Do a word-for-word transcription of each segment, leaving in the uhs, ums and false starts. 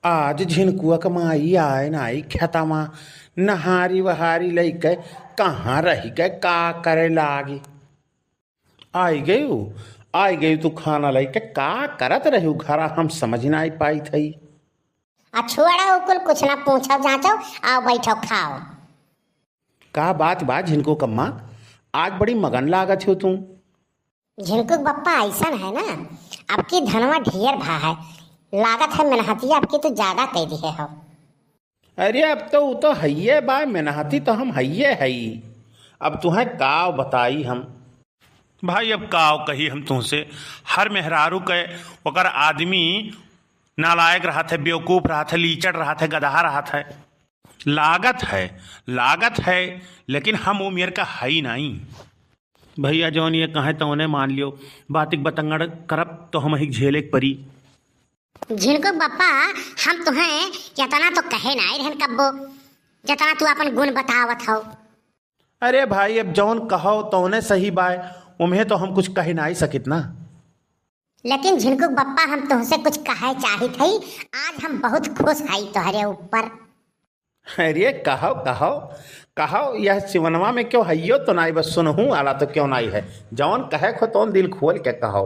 आज झिनकुआ क माई आए नाई खेतवा, नहारी वहारी लइके कहाँ रहि गए, का करे लागी। आई गयू, आई गयू तू खाना लइके, का करत रहू घरा, हम समझ नाई पाइत हई। आ छोड़ा उ कुल, कुछ ना पूछो जाँचो, आओ बैठो खाओ। का बात बा झिनकू कम्मा, आज बड़ी मगन लागत हो तू। झिनकू क बप्पा अइसन है ना, अबकी धनवा ढेर भा है, लागत है मेहनतिया अबकी तू ज्यादा कइ दिहे हो। अरे अब तो उ तो हइये बा, मेहनती तो हम हइये हई। अब तुहें काव बताई हम। भाई अब काव कही हम तुहसे, हर मेहरारू के ओकर आदमी नालायक रहत है, बेवकूफ रहत है, लीचड़ रहत है, गदहा रहत है। लागत है, लागत है, लेकिन हम उ मेर का हई नाई। भइया जौन ये कहें तौने मान लियो, बातिक बतंगड़ करब तो हमहिक झेले के परी। झिनकू क बप्पा, हम तुहें एतना तो कहे नाई रहन कब्बो, जेतना तू आपन गुन बतावत हौ। अरे भाई, अब जौन कहो तौने सही बाय, उम्हे तो हम कुछ कहि नाई सकित ना। लेकिन झिनकू क बप्पा, हम तुहसे कुछ कहे चाहित हई, आज हम बहुत खुश हई तोहरे ऊपर। अरे कहो, कहो, कहो, यह सिवनवा में क्यों हइयो तो नाई, बस सुनहूँ आला तो क्यों नाई है, जौन कहे खो तौन दिल खोल के कहो।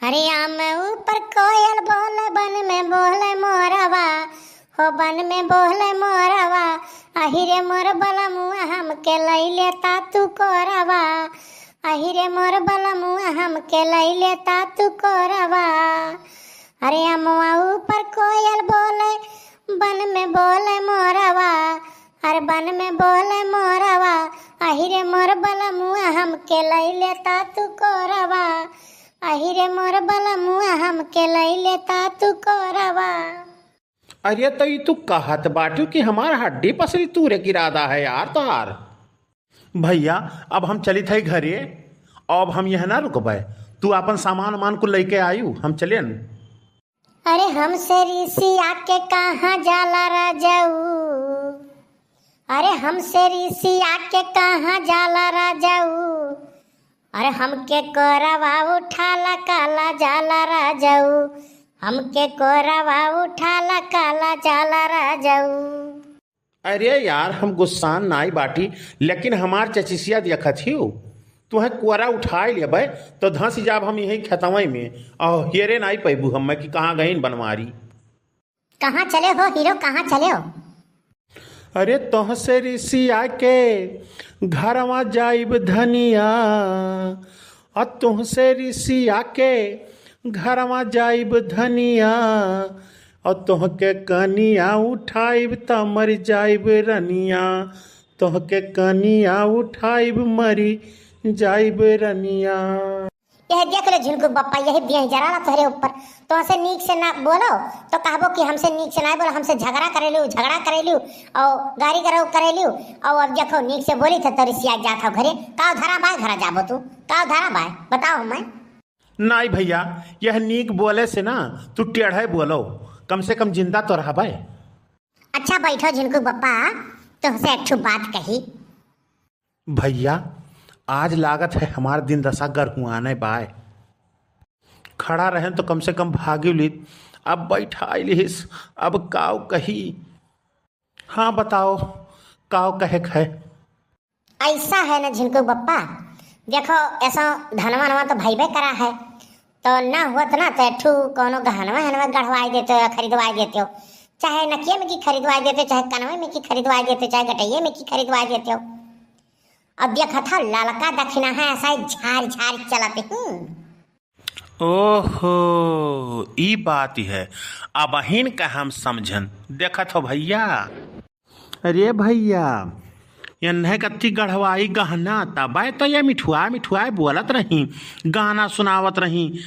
अरे आम ऊपर कोयल बोले, बन में बोले मोरवा, हो बन में बोले मोरवा, अहिरे मोर बलमुआ हमके लई लेता तू कोरवा, अहिरे मोर बलमुआ हमके लई लेता तू कोरवा। अरे अमवा ऊपर कोयल बोले, बन में बोले मोरवा, अरे बन में बोले मोरवा, अहिरे मोर बलमुआ हमके लई लेता तू कोरवा, अहिरे मोर बलमुआ हमके लई लेता तू कोरवा। अरे तो ई तू कहत बाटू कि हमार हड्डी पसली तूरे के इरादा है यार तोहार। भइया, अब हम चलित हई घरे, अब हम यह ना रुकबे, तू आपन सामान उमान कुल लइके आयु, हम चलेन। अरे हमसे रिसिया के कहाँ जाला राजाऊ, अरे हमसे रिसिया के कहाँ जाला राजाऊ, अरे हमके कोरवा उठाला काला जाला राजाऊ, हमके कोरवा उठाला काला जाला राजाऊ। अरे यार, हम गुस्सान नाई बाटी, लेकिन हमार चचिसिया देखत हिउ, तुहें कोरा उठाए लेबे तो धंस जाब हम यही खेतवई में, और हेरे नाई पैबू हमें कि कहाँ गईन बनवारी। कहाँ चले हो हीरो, कहाँ चले हो? अरे तोहसे रिसिया के घरवा जाइब धनिया, आ तोहसे रिसिया के घरवा जाइब धनिया, आ तोहके कनिया उठाइब त मर जाइब रनिया, तोहके कनिया उठाइब मरी जाइब रनिया। यह देख ले झिनकू बप्पा, यही बियाह जराला तोहरे ऊपर। तोहसे नीक से ना बोलो तो कहबो कि हमसे नीक से ना बोलो, हमसे झगड़ा करेलू, झगड़ा करेलू और गारी गरौ करेलू। और अब देखो नीक से बोली थे तो रिसिया जात हो घरे। काव धरा बाय घरा जाबो तू? काव धरा बाय बताओ हमें। नाई भइया, यह नीक बोले से ना, तू टेढ़े बोलो, कम से कम जिंदा तो रहबे। अच्छा बैठो झिनकू बप्पा, तोहसे एक ठो बात कही। भइया, आज लागत है हमार दिन दशा गरहुआने बाय। खड़ा रहेन तो कम से कम भागी लित, अब बैठाई लिहिस, अब काव कही। हाँ बताओ, काव कहे के है? ऐसा है ना झिनकू बप्पा, देखो ऐसा धनवा नवा तो भइबे करा है, तो ना होत ना तो एक ठू कौनो गहनवा हनवा गढ़वाई देते हो या खरीदवाई देते हो, चाहे नकिये में की खरीदवाई देते हो, चाहे कनवे में की खरीदवाई देते हो, चाहे गटइये में की खरीदवाई देते हो। अब देखत हो ललका दखिना है ऐसा ही झार झार चलत ही। ओहो, ई बात है, अबहिन का हम समझन। देखत हो भइया, अरे भइया, एन्हे कत्ती गढ़वाई गहना, तबे तो ये मिठुआ मिठुआ बोलत रही, गाना सुनावत रही।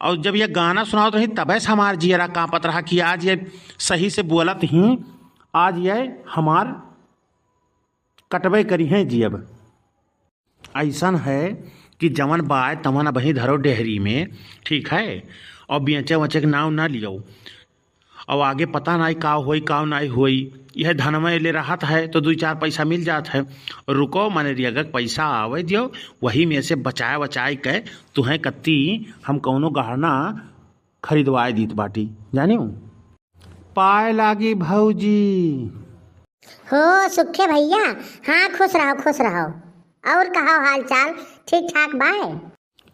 और जब ये गाना सुनावत रही, तबे से हमार जियरा कांपत रहा कि आज ये सही से बोलत ही, आज ये हमार कटबे करी हैं जियब। अइसन है कि जवन बाय तवन अबहीं धरो डेहरी में, ठीक है, और बेचे वचे के नाव ना लियो। और आगे पता नाई काव होई, काव नाई होई। यह धनवे ले रहत है तो दुई चार पैसा मिल जात है। रुको, मनरेगा के पैसा आवे दियो, वही में से बचाए वचाए के तुहें कत्ती हम कौनो गहना खरीदवाए दीत बाटी, जानियो। पाए लागी भौजी। हो सुखे भैया, हाँ, खुश रहो, खुश रहो। और कहो हाल चाल, ठीक ठाक बाय?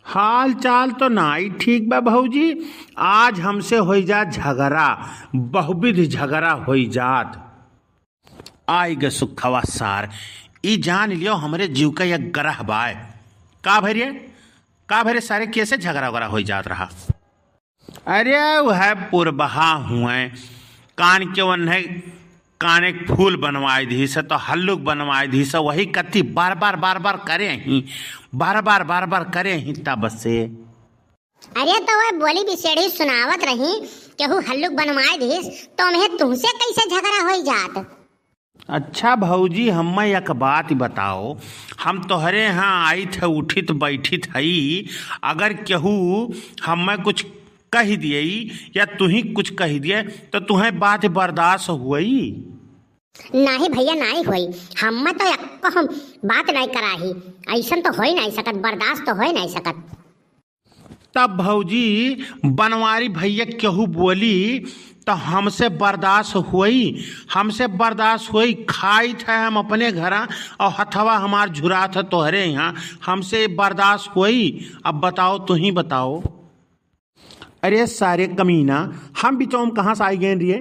हाल चाल तो नाई ठीक बा भौजी, आज हमसे होई जात झगड़ा, बहुविध झगड़ा होई जात। आई गे सुखवा सार, ई जान लियो हमरे जीव का एक ग्रह बाय। का भरे, का भरे सारे, कैसे झगड़ा वगड़ा होई जात रहा? अरे वह पुरबहा हुए, कान के ओन्हे काने के फूल बनवाए दिहिस, तो हल्लुक बनवाए दिहिस, वही कत्ती बार बार बार बार करे ही, बार बार बार बार करे ही तब से। अरे तो वह बोली बिसेड़ी सुनावत रही, केहू हल्लुक बनवाए दिहिस, तो हमें तुमसे कैसे झगड़ा होई जात? अच्छा भौजी, हम्मे एक बात बताओ, हम तोहरे यहाँ आइत है, उठित बैठित हई, अगर केहू हम्मे कुछ कह दिए या तुही कुछ कह दिए, तो तुहें बात बर्दाश्त हुई? नाही भैया, नाही होई, हम्मे तो एको हम बात नाही कराही, ऐसन तो होई नाही सकत, बर्दाश्त तो होई नाही सकत। तब भौजी, बनवारी भैया केहू बोली, तो हमसे बर्दाश्त होई, हमसे बर्दाश्त होई। खाइत है हम अपने घरा और हथवा हमार झुरात है तोहरे यहाँ, हमसे बर्दाश्त होई? अब बताओ, तुही बताओ। अरे सारे कमीना, हम बिचौम कहाँ से आई गए रे?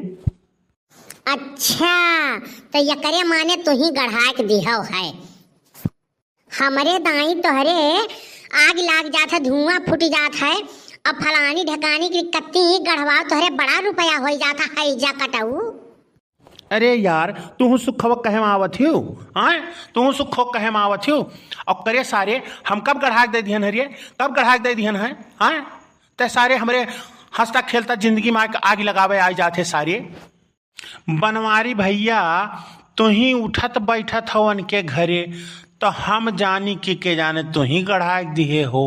अच्छा, तो यकरे माने तुही गढ़ाक दिहव है। हमरे दाई तोहरे आग लाग जात है, धुआं फूट जात है, और फलानी ढकानी की कत्ती गढ़वाओ तोहरे बड़ा रुपया होई जात है, हैजा कटऊ। अरे यार, तुहू सुखवा कहे में आवत हियो, आय? तुहू सुखो कहे में आवत हियो। और करे सारे, हम कब गढ़ाक दे दिहन हरिये? कब गढ़ाक दे दिहन है, आय? ते सारे हमरे हंसता खेलता जिंदगी में आग, आग लगावे आई जात है सारे। बनवारी भैया, तुही उठत बैठत हो उनके घरे, तो हम जानी कि के जाने तुही गढ़ाक दिहे हो।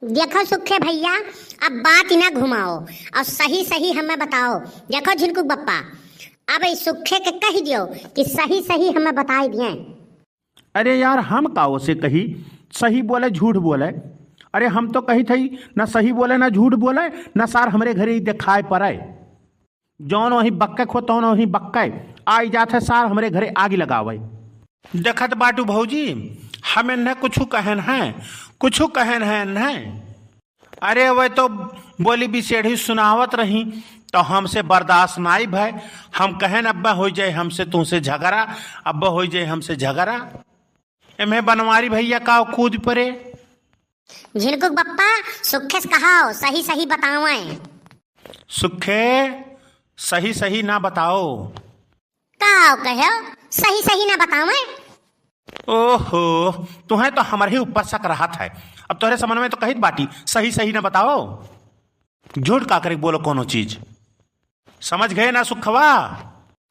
देखो सुखे भैया, अब बात ही ना घुमाओ और सही सही हमें बताओ। देखो झिनकुक बप्पा, अब इस सुखे के कह दियो कि सही सही हमें बताई दिए। अरे यार, हम का ओसे कही, सही बोले झूठ बोले? अरे हम तो कही थई, ना सही बोले ना झूठ बोले, ना सार हमरे घरे ही दिखाए पड़े। जौन वही बक्के खो तौन वही बक्के आई जात है सार हमरे घरे आगी लगावे। देखत बाटू भौजी, हम इन्हें कुछ कहन है, कुछ कहन है इन्हें। अरे वह तो बोली बिसेड़ी सुनावत रही, तो हमसे बर्दाश्त नाई भय। हम कहन अब्बा हो जाए हमसे तुमसे झगड़ा, अब्बा हो जाए हमसे झगड़ा। एम्हे बनवारी भैया का कूद परे। झिनकुक बप्पा, सुखे से कहाओ, सही सही बतावें। सुखे, सही सही ना बताओ। का कहो, सही सही ना बतावें? ओहो, तुहें तो हमरे ही ऊपर शक रहत है। अब तोहरे समन में तो कहित बाटी, सही सही ना बताओ। झूठ का करे बोलो कोनो चीज। समझ गए ना सुखवा?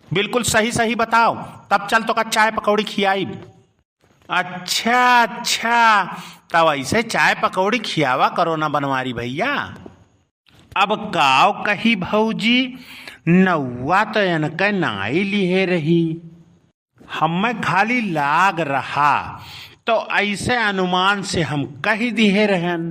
बिल्कुल सही सही बताओ, तब चल तोका चाय पकौड़ी खियाई। अच्छा, अच्छा, तब ऐसे चाय पकौड़ी खियावा करो ना बनवारी भैया। अब काव कही भौजी, नौवा तो इनके नाई लिहे रही, हमें खाली लाग रहा, तो ऐसे अनुमान से हम कही दिहे रहन।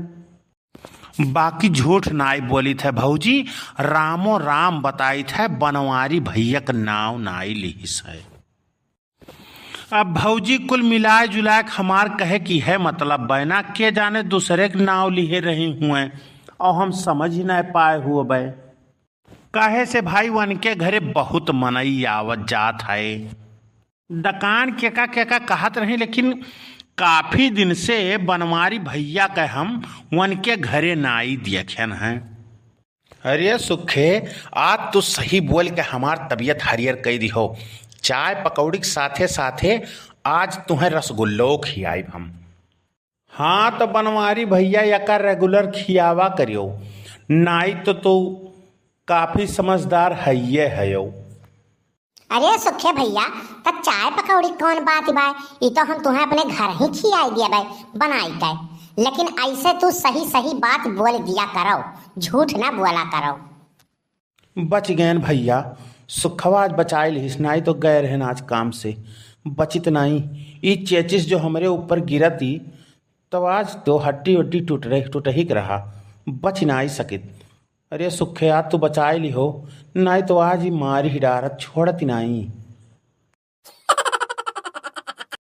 बाकी झूठ नाई बोलित है भौजी, रामो राम बताइत है, बनवारी भैया क नाव नाई लिहिस है। अब भौजी कुल मिलाए जुलाए के हमार कहे की है मतलब बे ना, के जाने दूसरे के नाव लिहे रही हुए और हम समझ ही नाई पाए हुए बे। काहे से भाई वनके घरे बहुत मनई आवत जात है। दकान केका केका कहत रही, लेकिन काफी दिन से बनवारी भैया के हम वनके घरे नाई देखेन हैं। अरे सुखे, आज तू सही बोल के हमार तबीयत हरियर कई दिहो। चाय पकौड़ी के साथे साथे आज तुहें रसगुल्लो खियाइब हम। हाँ, तो बनवारी भैया, एका regular खियावा करियो, नाई तो तू काफी समझदार हइये हयो। अरे सुखे भैया, त चाय पकौड़ी कौन बात बा? ई तो हम तुहें अपने घर ही खियाई दिया बे, बनाई के। लेकिन ऐसे तू सही सही बात बोल दिया करो, झूठ ना बोला करो। बच गयन भैया, सुखवा आज बचाई लिहिस, नाई तो गए रहन आज काम से। बचित नाई, ई चेचिस जो हमरे ऊपर गिरती, तो आज तो हड्डी उड्डी टूट रही, टूटही के रहा, बच नाई सकित। अरे सुखे, आज तू बचाए लिहो, नाहीं तो आज ही मारी ही डारत, छोड़त ही नाहीं।